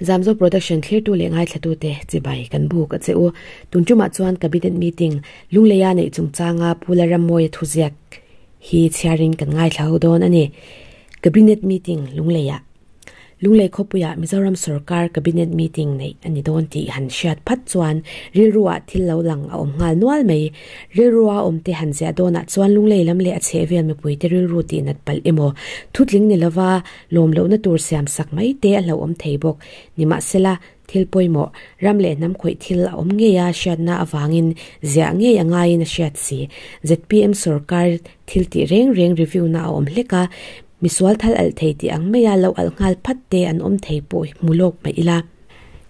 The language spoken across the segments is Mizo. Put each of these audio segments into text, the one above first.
Zamzo Production thlirtu leh ngaithlatute chibai kan buk a che u. Tun tumah chuan Cabinet Meeting Lungleia neih chungchanga Pu Lalrammawia thuziak hi chhiarin kan ngaithla ho dawn a ni. Cabinet Meeting Lungleiah Lunglei khawpuiah Mizoram sorkar Cabinet Meeting neih a ni dawn tih han hriat phat chuan rilruah thil lo lang a awm nghal nual mai. Rilrua awmte han ziah dawnah chuan Lunglei lam leh a chhehvel mipuite rilru tihnat palh emaw thutling ni lova lawm lohna tur siam sak mai te a hlauhawm thei bawk. Nimahsela, thil pawimawh, ram leh hnam khawih thil a awm ngei a hriatna avangin ziah ngei a ngaiin a hriat si. Zpm sorkar thil tih reng reng review na a awm hlek a, misual thal alh thei tih ang maia lo alh nghal phat te an awm thei pawh hmu lawk mai ila.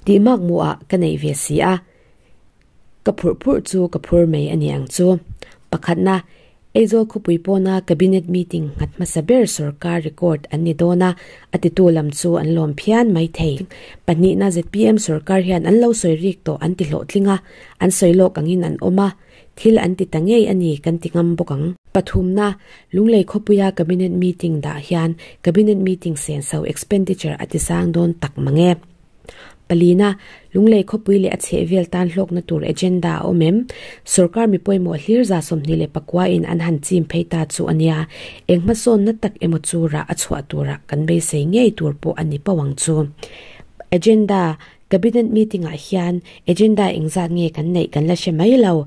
Tih mak hmuhah ka nei ve si a. Ka phurh phurh chu ka phur mai a ni ang chu. Pakhatna, Aizawl khawpui pawna Cabinet meeting nghat hmasa ber sorkar record an ni dawn a, a titu lam chu an lawm phian mai thei. Pahnihna, zpm sorkar hian an lo sawi rik tawh an ti hlawhtling a, an sawi lawk angin an awm a, thil an ti ta ngei a ni kan ti ngam bawk ang. Pathumna, Lunglei khawpuia Cabinet meeting dah hian Cabinet meeting senso expenditure a tisang dawn tak mang e. Palina, Lunglei khawpui leh a chhehvel tan hlawkna tur agenda a awm em? Sorkar mi pawimawh hlir 24 in an han chim phei ta chu a nia. Eng hmasawnna tak emaw chu rah a chhuah turah kan beisei ngei tur pawh a ni pau ang chu. Agenda, Cabinet meeting ah hian agenda engzat nge kan neih kan la hre mai lo.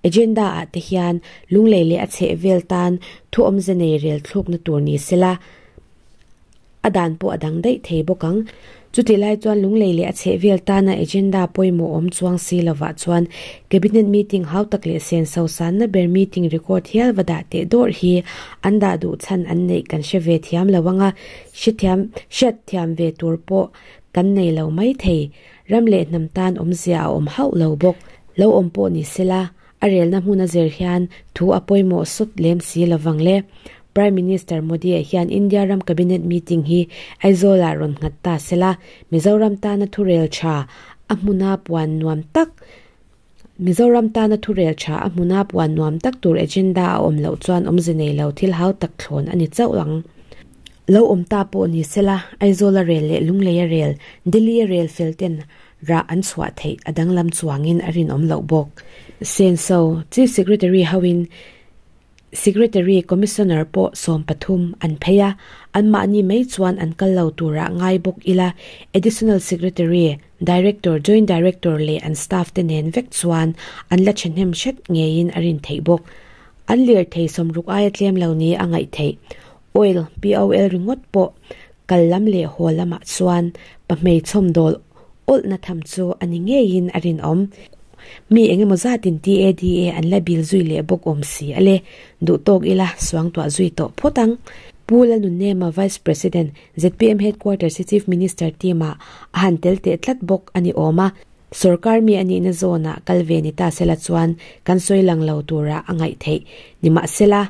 Agenda ah te hian Lunglei leh a chhehvel tan thu awmze nei rel thlukna tur ni sela, A dan pawh a dang daih thei bawk ang. Chutih lai chuan Lunglei leh a chhehvel tana agenda pawimawh awm chuang si lovah chuan Cabinet meeting hau tak leh senso sanna ber meeting record hial va dah teh dawrh hi an dah duh chhan an neih kan hre ve thiam lo anga hrethiam hriat thiam ve tur pawh kan nei lo mai thei. Ram leh hnam tan awmzia a awm hauh lo bawk. Lo awm pawh ni sela a relna hmun a zir hian thu a pawimawh sawt lem si lovang le. Prime Minister Modi-a hian India ram Cabinet meeting hi Aizawl-ah rawn nghat ta sela, Mizoram tana thurel tha a hmuna puan nuam tak Mizoram tana thurel tha a hmuna puan nuam tak tur agenda a awm loh chuan awmze nei lo thil hau tak thlawn a ni chauh ang. Lo awm ta pawh ni sela, Aizawl-a rel leh Lunglei-a rel, Delhi-a rel fel ten rah an chhuah theih a danglam chuangin a rinawm loh bawk. Senso, Chief Secretary hoin Secretary, Commissioner pawh 13 an phei a, anmahni mai chuan an kal lo turah ngai bawk ila, Additional Secretary, Director, Joint Director leh an staff te nen vek chuan an la thahnem hret ngeiin a rin theih bawk. An lirthei 60 aia tlem lo ni a ngaih theih. Oil, POL ringawt pawh kal lam leh haw lamah chuan pahmei chhawmdawl awlhna tham chu a ni ngeiin a rinawm. Mi engemaw zatin TADA an la bil zui leh bawk awm si a le. Duh tawk ila suangtuah zui tawh phawt ang. Pu Lalnunnema Vice President, zpm Headquarters hi Chief Minister team-ah a han tel teh tlat bawk a ni awm a. Sorkar mi a nihna zawnah kal ve ni ta sela chuan kan sawi lang lo turah a ngaih theih. Nimahsela,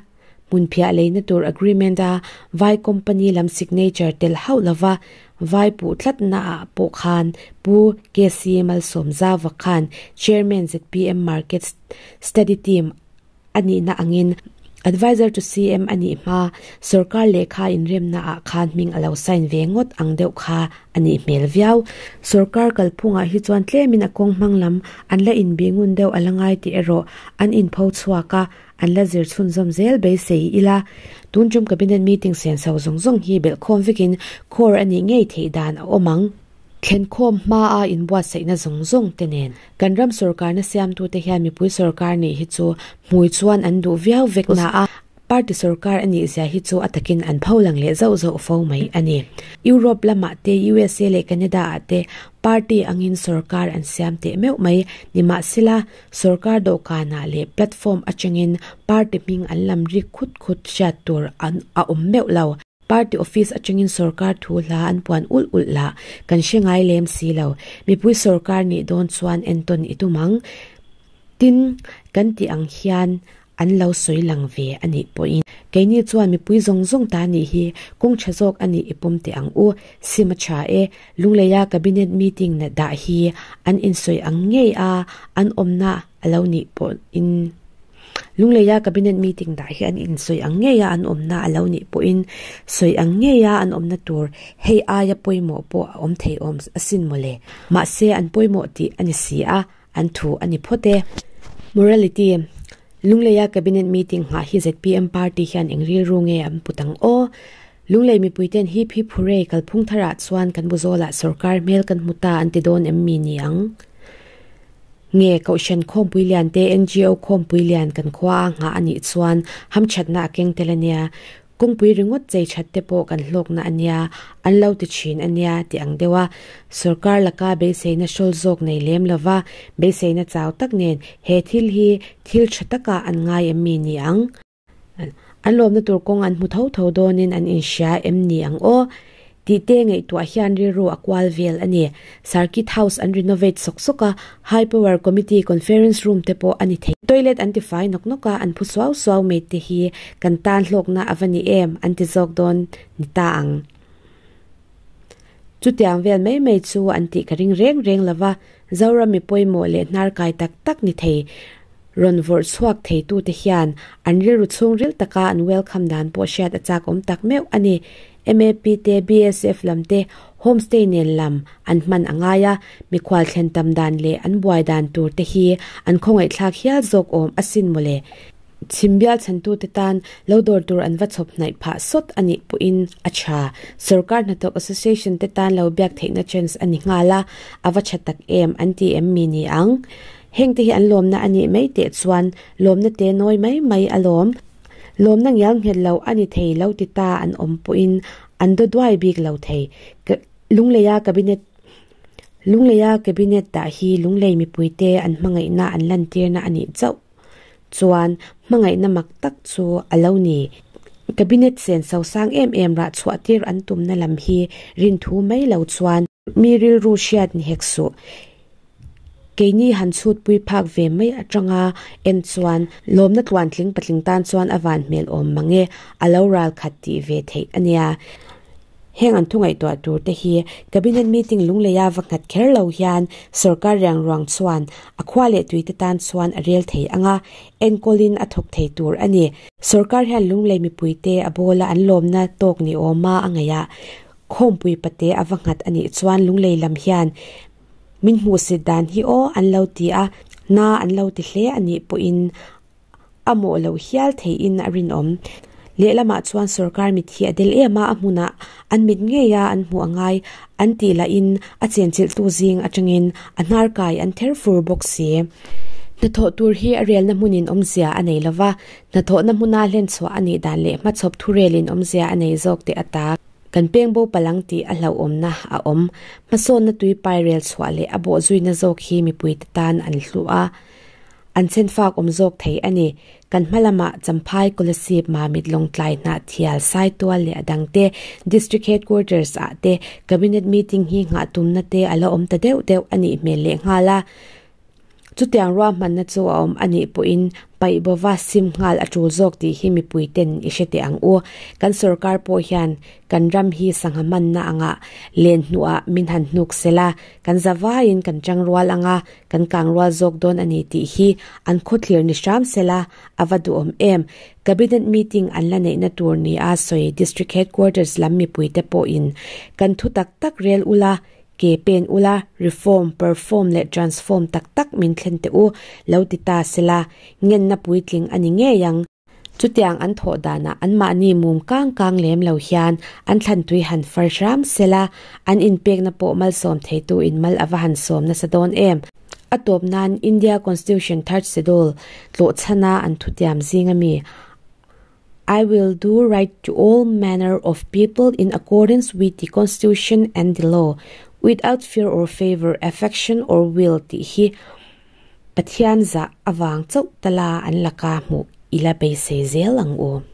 Hmunphiah leina tur agreement a vai company lam signature tel hauh lova vai puh tlatna ah pawh khan Pu KC Malsawmzauva khan Chairman zpm Market Study Team a nihna angin Adviser to CM a nih hma sorkar lehkha inremna ah khan hming a lo sign ve ngawt ang deuh kha a nih hmel viau. Sorkar kalphungah hi chuan tlemin a kawng hmang lam an la inbingun deuh a la ngai tih erawh an inpho chhuak a, An la zir chhunzawm zel beisei ila, tun tum Cabinet meeting senso zawng zawng hi belhkhawm vekin core a nih ngei theih dan a awm ang. Thlenkhawm hmaa inbuatsaihna zawng zawng te nen. Kan ram sorkarna siamtute hian mipui sorkar nih hi chu hmui chuan an duh viau vek na a, party sorkar a nih zia hi chu a takin an pho lang leh zauh zauh fo mai a ni. Europe lamah te, USA leh Canada ah te party angin sorkar an siam teh meuh mai. Nimahsela, Sorkar dawhkanah leh platform atangin party hming an lam rik khut khut hriat tur an a awm meuh lo. Party office atangin sorkar thu hla an puan ulh ulh lah kan hre ngai lem si lo. Mipui sorkar nih dawn chuan entawn i tum ang. Tin, kan tih ang hian an lo sawi lang ve a nih pawhin keini chuan mipui zawng zawng ta nih hi kawng tha zawk a nih i pawm teh ang u. Sim a tha e. Lungleia Cabinet meeting na dah hi an insawi ang ngei a, an awmna a lo nih pawhin. Lungleia cabinet meeting dah hi an insawi ang ngeia an awmna a lo nih pawhin sawi ang ngeia an awmna tur hei aia pawimawh pawh a awm thei awm asin mawle. Mahse an pawimawh tih a ni si a, an thu a ni phawt e. Morality, Lungleia cabinet meeting nghah hi zpm party hian eng rilru nge an put ang aw? Lunglei mipuiten hip hip hurray kalphung tharah chuan kan bu zawlah sorkar hmel kan hmu ta an ti dawn em mi ni ang? Nge Kohhran khawmpui lian te NGO khawmpui lian kan khua a nghah a nih chuan hamthatna a keng tel a nia. Kawngpui ringawt chei that te pawh kan hlawkna a nia, an lo ti thin a nia ti ang deuh a. Sorkar laka beiseina hrawl zawk nei lem lova beiseina chau tak nen he thil hi thil tha takah an ngai em mi ni ang? An lawmna tur kawng an hmu tho tho dawnin an inhria em ni ang aw? Tih te ngaihtuah hian rilru a kual vel a ni. Circuit House an renovate sawk sawk a, High Power Committee Conference Room te pawh a ni thei. Toilet an tifai nawk nawk a, an phu suau suau mai te hi kan tan hlawkna a va ni em an ti zawk dawn ni ta ang. Chutiang vel mai mai chu an tih ka ring reng reng lo va, Zoram mi pawimawh leh hnarkai tak tak ni thei rawn vawrh chhuak theitute hian an rilru chhungril taka an welcome dan pawh hriat a chak awm tak meuh a ni. MAP te, BSF lam te homestay nen lam an hman a ngai a, mikhual thlen tam dan leh an buai dan tur te hi an khawngaihthlak hial zawk awm asin mawle. Chhimbial chhantute tan lo dawr tur an va chhawp hnaih phah sawt a nih pawhin a tha. Sorkar hnathawk association te tan lo biak theihna chance a ni nghal a, a va tha tak em an ti em mi ni ang? Hengte hi an lawmna a nih mai teh chuan lawmna te nawi mai mai alawm. Lawmna ngial nghet lo a ni thei lo ti ta an awm pawhin an daw duai bik lo thei. Lungleia cabinet Lungleia cabinet dah hi Lunglei mipuite an hmangaihna an lantirna a nih chauh chuan hmangaihna mak tak chu a lo ni. Cabinet sen sosang em em rah chhuah tir an tumna lam hi rinthu mai lo chuan mi rilru hriat ni hek suh. Keini han chhutpui phak ve mai atanga en chuan lawmna tluantling patling tan chuan a van hmel awm mang e, a lo ral khat tih ve theih a nia. Heng an thu ngaihtuah tur te hi Cabinet meeting lungleia va nghat kher lo hian sorkar riang ruang chuan a khua leh tui te tan chuan a rel thei ang a, enkawlin a thawk thei tur a ni. Sorkar hian lunglei mipuite a bawla an lawmna tawk ni awma a ngaih a, khawmpui pate a va nghat a nih chuan lunglei lam hian min hmuhsit dan hi aw an lo ti a, na an lo ti hle a nih pawhin a mawh lo hial theihin a rinawm. Lehlamah chuan sorkar mit hi a del em a, a hmunah an mit ngei a an hmuh a ngai an tih lahin a chenchilhtu zing atangin a hnar kai an ther fur bawk si. Hnathawh tur hi a relna hmunin awmzia a nei lova, hnathawhna hmuna hlenchhuah a nih dan leh hmachhawp thurelin awmzia a nei zawk teh ata kan peng bo palang tih a hlauhawmna a awm. Hmasawnna tui pai rel chhuah leh a bawhzuina zawk hi mipuite tan an hlu a. An chhenfak awm zawk thei a ni. Kan hma lamah Champhai, Kolasib, Mamit, Lawngtlai, Hnahthial, Saitual leh a dangte District Headquarters ah te Cabinet meeting hi nghah tumna te a la awm ta deuh deuh a nih hmel leh nghal a. Chutiang ruahmanna chu a awm a nih pawhin paih bova sim nghal a tul zawk tih hi mipui ten i hre teh ang u. Kan sorkar pawh hian kan ram hi sangha manna angah len hnuah min han hnuk sela, kan zavaiin kan tangrual anga Kan kang rual zawk dawn a ni tih hi an khawthlir ni hram sela a va duhawm em? Cabinet meeting an la neihna tur ni a sawi District Headquarters lam mipuite pawhin kan thu tak tak rel ula, ke pen ula, reform, perform leh transform tak tak min thlen teh u lo ti ta sela ngenna puitling a ni ngei ang. Chutiang an thawh danah anmahni mum kang kang lem lo hian an thlantui han far hram sela, an inpekna pawh malsawm theitu in mal a va han sawm nasa dawn em? A tawp nan India Constitution Third Schedule tlawhchhana an thutiam zing ami, I will do right to all manner of people in accordance with the Constitution and the law, without fear or favour, affection or will tih hi Pathian zah avang chauh tala an laka hmuh ila beisei zel ang u.